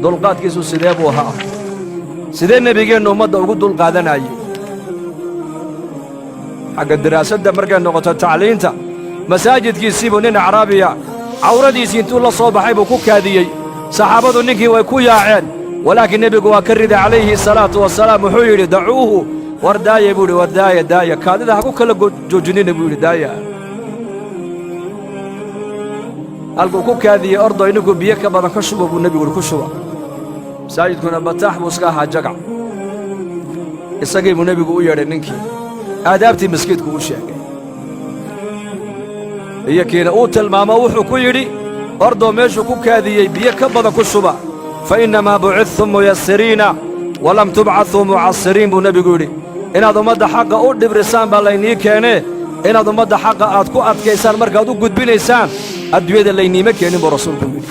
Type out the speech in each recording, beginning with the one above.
Dulqaadkiisu sidee buu ahaa? Sidee nebigeennu ummadda ugu dulqaadanayay? Xagga diraasadda markay noqoto, tacliinta, masaajidkiisiibuu nin acraabiya cawradiisii intuu la soo baxay buu ku kaadiyey. Saxaabadu ninkii way ku yaaceen, walaakiin nebigu waa ka riday calayhi salaatu wasalaam. Wuxuu yidhi: "Dacuuhu." War daaya, buu yidhi. War daaya, daaya, kaadida ha ku kala joojinina, buu yidhi. Daaya halkuu ku kaadiyey. Ordoy ninkuu biyo ka badan ka shuba, buu nebigu yidhi, ku shuba. Masaajidkuna bataax buu iska ahaa, jagac. Isagii buu nebigu u yeedhay ninkii, aadaabtii maskiidku u sheegay iyo kiina uu tilmaamo. Wuxuu ku yidhi: "Ordoo meeshuu ku kaadiyey biyo ka badan ku shuba. Fa innamaa bucidtum muyasiriina walam tubcaduu mucasiriin," buu nebigu yidhi. Inaad ummadda xaqa u dhibrisaan baa laynii keenee, inaad ummadda xaqa aad ku adkaysaan markaad u gudbinaysaan adduunyada layniima keenin, buu rasuulku yidhi.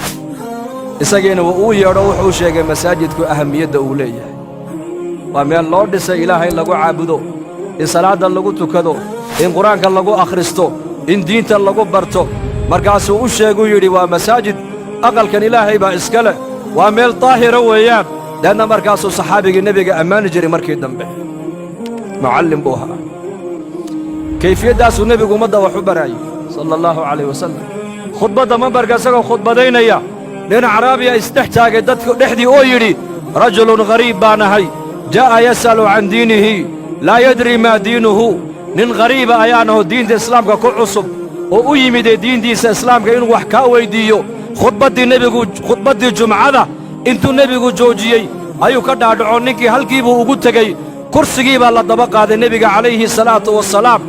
Isagiina wuu uu yeedho, wuxuu sheegay masaajidku ahamiyadda uu leeyahay. Waa meel loo dhisay Ilaahay in lagu caabudo, in salaadda lagu tukado, in Qur-aanka lagu akhristo, in diinta lagu barto. Markaasuu u sheeguu yidhi: "Waa masaajid, aqalkan Ilaahay baa iska leh, waa meel daahira weeyaan." Deedna markaasuu saxaabigii nebiga ammaani jiray. Markii dambe mucallim buu ahaa. Kayfiyaddaasuu nebigu ummadda wax u baraayey, sala allahu calayh wasallam. Khudbadda mambarka isagoo khudbadaynaya, nin acraabiya isdhex taagay dadku dhexdii oo yidhi: "Rajulun ghariib baan ahay, jaa'a yas'alu can diinihi, laa yadri maa diinuhu." Nin ghariiba ayaanaho, diinta islaamka ku cusub oo u yimidee diintiisa islaamka inuu wax kaa weyddiiyo. Khudbaddii nebigu, khudbaddii jumcada intuu nebigu joojiyey ayuu ka dhaadhaco. Ninkii halkii buu ugu tegey, kursigii baa la daba qaaday nebiga calayhi salaatu wasalaam.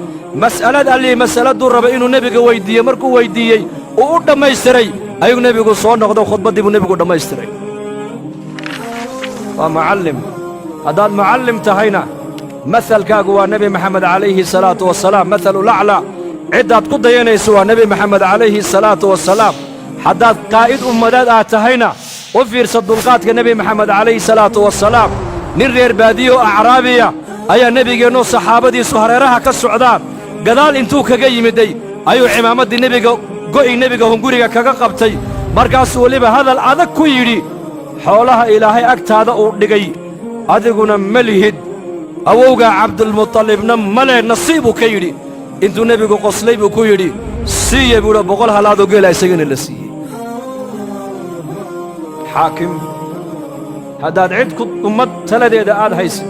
Mas'alad allii mas'aladuu raba inuu nebiga weyddiiyey markuu weyddiiyey uu u dhammaystiray, ayuu nebigu soo noqdo. Khudbaddii buu nebigu dhammaystiray. Waa mucallim. Haddaad mucallim tahayna, masalkaagu waa Nebi Maxamed calayhi salaatu wasalaam, mathalu laclaa. Ciddaad ku dayanayso waa Nebi Maxamed calayhi salaatu wasalaam. Haddaad qaa'id ummadeed aad tahayna, u fiirsa dulqaadka Nebi Maxamed calayhi salaatu wasalaam. Nin reer baadiyo acraabiya ayaa nebigeennoo saxaabadiisu hareeraha ka socdaan gadaal intuu kaga yimiday ayuu cimaamaddii nebiga, go'i nebiga hunguriga kaga qabtay. Markaasuu weliba hadal adag ku yidhi: "Xoolaha Ilaahay agtaada uu dhigay adiguna ma lihid, awowgaa Cabdulmutalibna ma leh nasiibuu ka yidhi. Intuu nebigu qoslay buu ku yidhi: "Siiya," buu yidhi. 100 halaadoo geela isagana la siiyey. Xaakim haddaad cid ku ummad taladeeda aad haysid,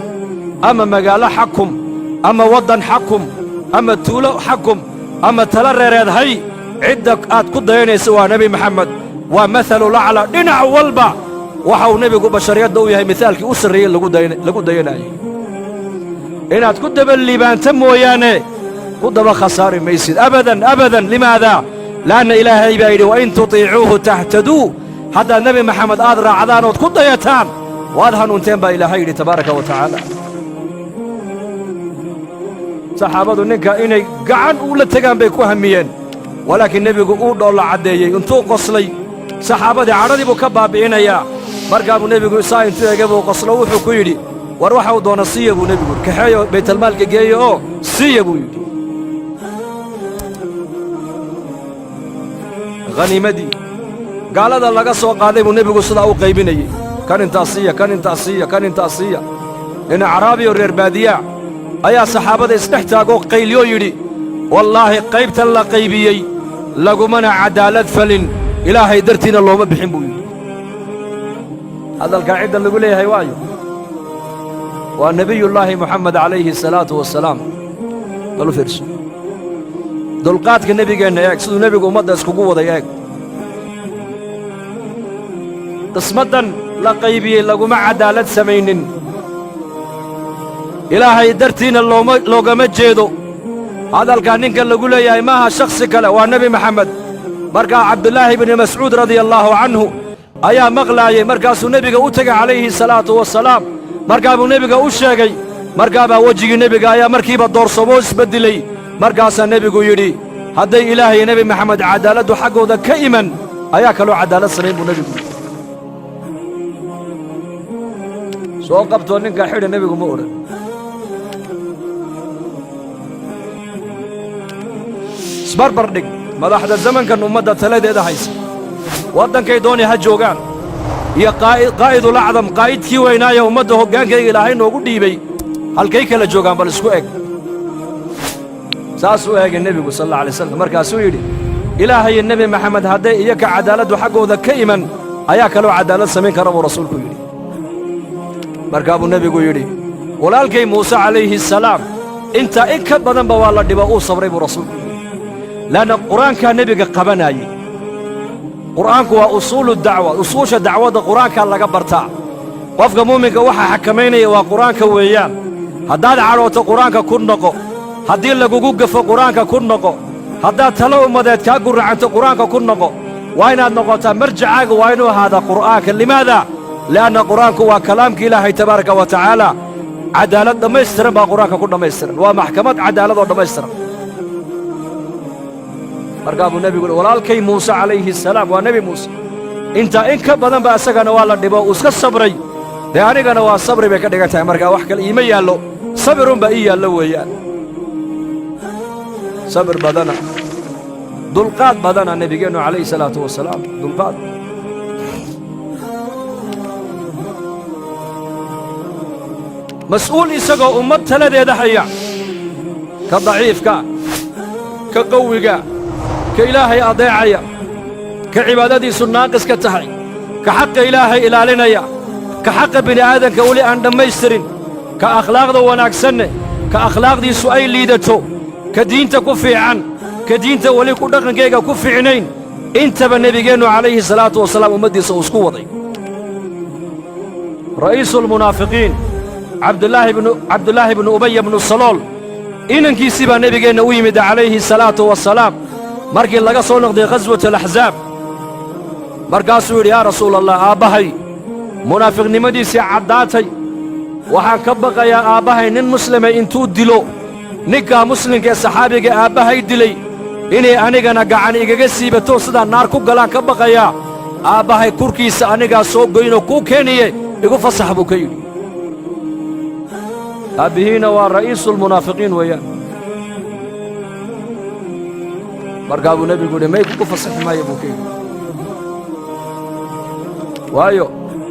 ama magaalo xakum, ama waddan xakum, ama tuulo xakum, ama tala reereed hay, cidda aad ku dayanaysa waa Nebi Maxamed, waa mathalu lacla. Dhinac walba waxa uu nebigu bashariyadda u yahay mihaalkii u sarreeyey lagu dayanaayey. Inaad ku daba liibaanta mooyaane, ku daba khasaari maysid abadan, abadan. Limaadaa? La'anna Ilaahay baa yidhi: "Wain tutiicuuhu tahtaduu." Haddaad Nebi Maxamed aad raacdaan ood ku dayataan, waad hanuunteen, baa Ilaahay yidhi tabaaraka wa tacaala. Saxaabadu ninka inay gacan uula tegaan bay ku hamiyeen, walaakiin nebigu uu dhoolla caddeeyey. Intuu qoslay, saxaabadii cadhadii buu ka baabbi'inayaa. Markaa buu nebigu isaa intuu ege buu qoslo, wuxuu ku yidhi: "War waxa uu doona siiya," buu nebigu yidhi. "Kaxeeyo, baytalmaalka geeyo oo siiya," buu yidhi. Haniimadii gaalada laga soo qaaday buu nebigu sidaa u qaybinayey: kan intaas siiya, kan intaas siiya, kan intaas siiya. Nin acraabiyo reer baadiyaa ayaa saxaabada isdhex taagoo qayliyoo yidhi: "Wallaahi, qaybtan la qaybiyey lagumana caddaalad falin, Ilaahay dartiina looma bixin," buu yidhi. Hadalkaa cidda lagu leeyahay waayo? Waa Nebiyullaahi Moxamed calayhi asalaatu wasalaam. Balu fiirso dulqaadka nebigeenna, eeg siduu nebigu ummadda iskugu waday. Eeg, qismaddan la qaybiyey laguma caddaalad samaynin, Ilaahay dartiina loogama jeedo. Hadalkaa ninka lagu leeyahay maaha shakhsi kale, waa Nebi Maxamed. Markaa Cabdulaahi bni Mascuud radia allaahu canhu ayaa maqlaayey. Markaasuu nebiga u tegay calayhi salaatu wasalaam. Markaa buu nebiga u sheegay. Markaabaa wejigii nebiga ayaa markiiba doorsamoo isbeddilay. Markaasaa nebigu yidhi: "Hadday Ilaahay iyo Nebi Maxamed caddaaladdu xaggooda ka iman, ayaa kaloo caddaalad samayn?" buu nebigu yidhi. "Soo qabtoo ninkaa xidha," nebigu ma odhan. Isbarbar dhig madaxda zamankan ummadda taladeeda haysa, waddankay dooni ha joogaan. Iyo qaa'idul acdam, qaa'idkii weynaaye ummadda hoggaankayga Ilaahay noogu dhiibay, halkay kala joogaan? Bal isku eg. Saasuu eegay Nebigu sal alla alay slam. Markaasuu yidhi, Ilaahayo Nebi Maxamed hadday iyaka caddaaladdu xaggooda ka iman, ayaa kaloo caddaalad samayn kara, buu rasuulku yidhi. Markaa buu nebigu yidhi, walaalkay Muuse calayhi salaam intaa in ka badanba waa la dhibo, uu sabray, buu rasuulku yidhi, le'anna Qur'aankaa nebiga qabanaayey. Qur'aanku waa usuulu dacwa, usuusha dacwadda Qur'aankaa laga bartaa. Qofka muuminka waxaa xakamaynaya waa Qur'aanka weeyaan. Haddaad cadhooto, Qur'aanka ku noqo. Haddii lagugu gafo, Qur'aanka ku noqo. Haddaad talo ummadeed kaa gurracanto, Qur'aanka ku noqo. Waa inaad noqotaa, marjacaaga waa inuu ahaadaa Qur'aanka. Limaada? Li'anna Qur'aanku waa kalaamka Ilaahay tabaaraka wa tacaala. Caddaalad dhammaystiran baa Qur'aanka ku dhammaystiran. Waa maxkamad caddaalad oo dhammaystiran. Markaa buu nebigu uhi, walaalkay Muuse calayhi salaam, waa Nebi Muuse, intaa in ka badan ba isagana waa la dhibo, uu iska sabray. Dee anigana waa sabri bay ka dhigan tahay. Markaa wax kale iima yaallo, sabirunbaa ii yaallo weeyaan. Sabir badana, dulqaad badana nebigeennu calayhi salaatu wasalaam, dulqaad. Mas'uul isagoo ummad taladeeda haya, ka daciifka, ka qawiga, ka Ilaahay adeecaya, ka cibaadadiisu naaqis ka tahay, ka xaqa Ilaahay ilaalinaya, ka xaqa bini'aadanka weli aan dhammaystirin, ka akhlaaqda wanaagsanne, ka akhlaaqdiisu ay liidato, ka diinta ku fiican, ka diinta weli ku dhaqankayga ku fiicnayn, intaba nebigeennu calayhi salaatu wasalaam ummaddiisa uu isku waday. Ra'iisulmunaafiqiin Cabdulaahi bnu Ubaya bnu Salool inankiisii baa nebigeenna u yimid calayhi salaatu wasalaam markii laga soo noqday ghaswat alaxsaab. Markaasuu yidhi, yaa rasuula Allah, aabbahay munaafiqnimadiisii caddaatay, waxaan ka baqayaa aabbahay nin muslima intuu dilo, ninkaa muslimka ee saxaabiga aabbahay dilay, inay anigana gacan igaga siibato, sidaa naar ku galaan ka baqayaa. Aabbahay kurkiisa anigaa soo goynoo kuu keeniye, igu fasax, buu ka yidhi. Aabbihiina waa ra'iisulmunaafiqiin weeyaan. Markaa buu nebigu yidhi, may, kugu fasaxi maayo, buu ka yidhi. Waayo,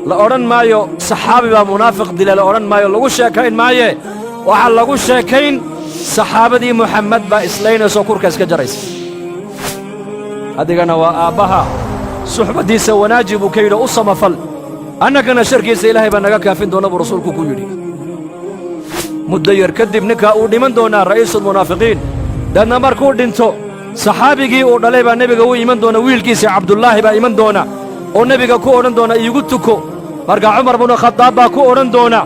la odhan maayo saxaabi baa munaafiq dila, la odhan maayo, lagu sheekayn maaye. Waxaa lagu sheekayn saxaabadii Muxammed baa islaynaysaoo kurka iska jaraysa. Adigana waa aabbaha, suxbaddiisa wanaaji, buu ka yidhi, u samafal, annagana sharkiisa Ilaahay baa naga kaafin doona, buu rasuulku ku yidhi. Muddo yar kadib ninkaa uu dhiman doonaa, ra'iisulmunaafiqiin. Deedna markuu dhinto, saxaabigii uu dhalay baa nebiga u iman doona, wiilkiisa Cabdullaahi baa iman doona oo nebiga ku odhan doona, iigu tuko. Markaa Cumar bnu Khadaab baa ku odhan doona,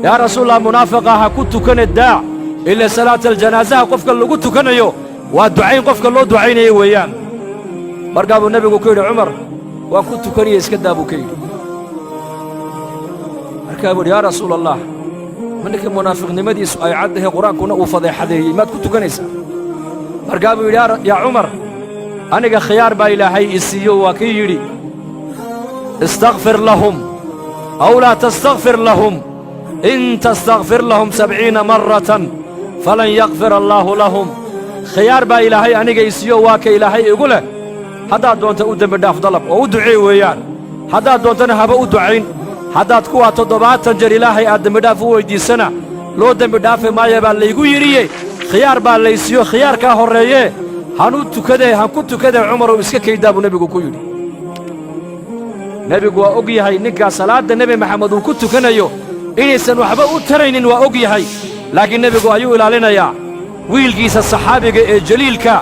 yaa rasuulallah, munaafiqa ha ku tukane, daac ila salaataljanaasaha qofka lagu tukanayo waa ducayn qofka loo ducaynayo weeyaan. Markaa buu nebigu ku yidhi, Cumar, waan ku tukanaya, iska daa, buu ka yidhi. Markaa buu yidhi, yaa rasuula allah, ma ninka munaafiqnimadiisu ay caddahay, Qur-aankuna uu fadeexadeeyey, maad ku tukanaysaa? Markaa buu yidhi, yaa Cumar, aniga khiyaar baa Ilaahay i siiyo. Waa kii yidhi, istakfir lahum aw laa tastakfir lahum, in tastakfir lahum 70 maratan falan yakfir allaahu lahum. Khiyaar baa Ilaahay aniga i siiyo. Waa ka Ilaahay igu leh, haddaad doonta u dembi dhaaf dalab oo u ducee weeyaan, haddaad doontana haba u ducayn. Haddaad kuwaa 70 jeer Ilaahay aad dembidhaaf u weyddiisana, loo dembi dhaafi maaya, baa laygu yidhiye. Khiyaar baa laysiiyo, khiyaarkaa horreeyee han u tukadee, han ku tukadee, Cumarow, iska kaydaa, buu nebigu ku yidhi. Nebigu waa og yahay ninkaa salaadda Nebi Maxamed uu ku tukanayo inaysan waxba u taraynin, waa og yahay. Laakiin nebigu ayuu ilaalinayaa wiilkiisa saxaabiga ee jaliilka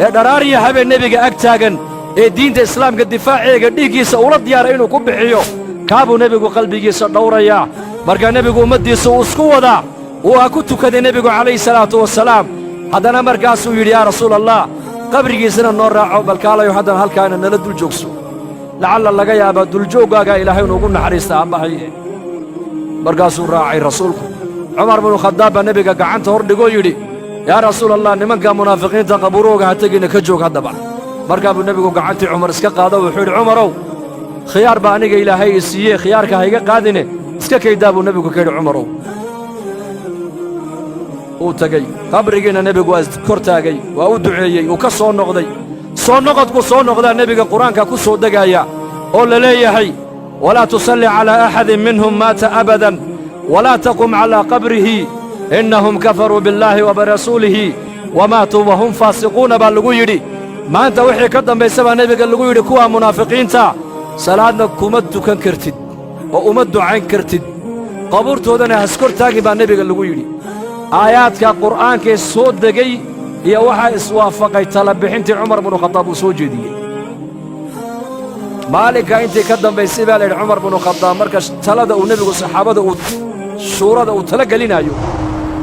ee dharaariya habeen nebiga ag taagan, ee diinta islaamka difaaceega dhiiggiisa ula diyaara inuu ku bixiyo. Kaa buu nebigu qalbigiisa dhowrayaa. Markaa nebigu ummaddiisa uu isku wadaa, waa ku tukaday nebigu calayhi salaatu wasalaam. Haddana markaasuu yidhi, yaa rasuula allah, qabrigiisana noo raaco, balkaalayo haddana halkaana nala dul joogso, lacalla laga yaabaa duljooggaagaa Ilaahay inuugu naxariista aabbahaye. Markaasuu raacay rasuulku. Cumar binu Khadaab baa nebiga gacanta hor dhigoo yidhi, yaa rasuula allah, nimanka munaafiqiinta qabuurooga ha tegina, ka joog haddaba. Markaa buu nebigu gacantii Cumar iska qaado. Wuxuu yidhi, Cumarow, khiyaar baa aniga Ilaahay i siiyee, khiyaarka ha iga qaadine, iska kaydaa, buu nebigu ka yidhi. Cumarow uu tegey, qabrigiina nebigu waa kor taagay, waa u duceeyey, uu ka soo noqday. Soo noqodku soo noqdaa nebiga Qur-aanka ku soo degaaya oo la leeyahay, Walaa tusalli calaa axadin minhum maata abadan walaa taqum calaa qabrihi innahum kafaruu billaahi wa birasuulihi wamaatuu wahum faasiquuna baa lagu yidhi. Maanta wixii ka dambaysa baa nebiga lagu yidhi, kuwaa munaafiqiinta salaadna kuma tukan kartid oo uma ducayn kartid, qabuurtoodana haskor taagin baa nebiga lagu yidhi. Aayaadka qur'aankee soo degay iyo waxaa iswaafaqay talabixintii Cumar binu Khadaab uu soo jeediyey. Maalinka intii ka dambaysay baa la yidhi, Cumar binu Khadaab marka talada uu nebigu saxaabada uu shuurada uu tala gelinaayo,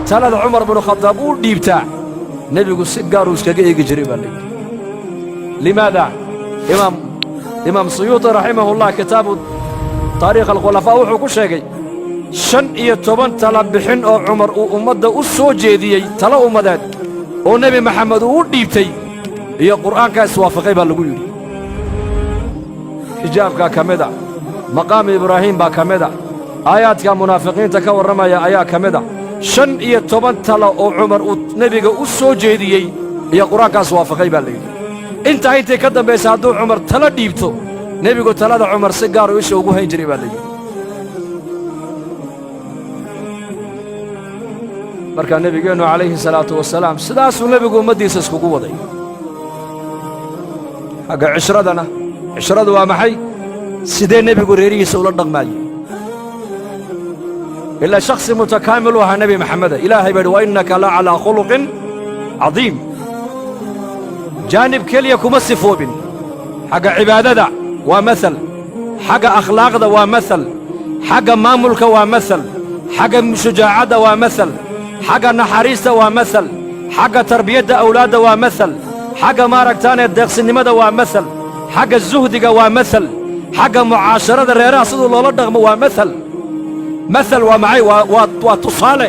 talada Cumar binu Khadaab uu dhiibtaa, nebigu si gaaruu iskaga eegi jiray baa la yidhi. Limaada? Imaam Suyuuti raximahullah kitaabu Taariikh Alkhulafaa wuxuu ku sheegay 15 tala bixin oo Cumar uu ummadda u soo jeediyey, talo ummadeed oo Nebi Maxamed uu u dhiibtay iyo qur'aankaa iswaafaqay baa lagu yidhi. Xijaabkaa ka mida, maqaamu Ibraahiim baa ka mida, aayaadka munaafiqiinta ka warramaya ayaa ka mida. 15 talo oo Cumar uu nebiga u soo jeediyey iyo qur-aankaas waafaqay baa la yidhi. Intaa intii ka dambaysa hadduu Cumar talo dhiibto, nebigu talada Cumar si gaaruu isha ugu hayn jiray baa la yidhi. Markaa nebigeennu calayhi salaatu wasalaam sidaasuu nebigu ummaddiisa iskugu waday. Xagga cishradana, cishradu waa maxay? Sidee nebigu reerihiisa ula dhaqmaayey? Ilaa shakhsi mutakaamil u ahaa Nebi Maxameda. Ilaahay baa yidhi: "Wa innaka la calaa khuluqin cadiim." Jaanib keliya kuma sifoobin. Xagga cibaadada waa masal, xagga akhlaaqda waa masal, xagga maamulka waa masal, xagga shujaacadda waa masal, xagga naxariista waa masal, xagga tarbiyadda awlaadda waa masal, xagga maaragtaanee deeqsinimada waa masal, xagga suhdiga waa masal, xagga mucaasharada reeraha siduu loola dhaqmo waa masal. Masal waa maxay? Waa tusaale.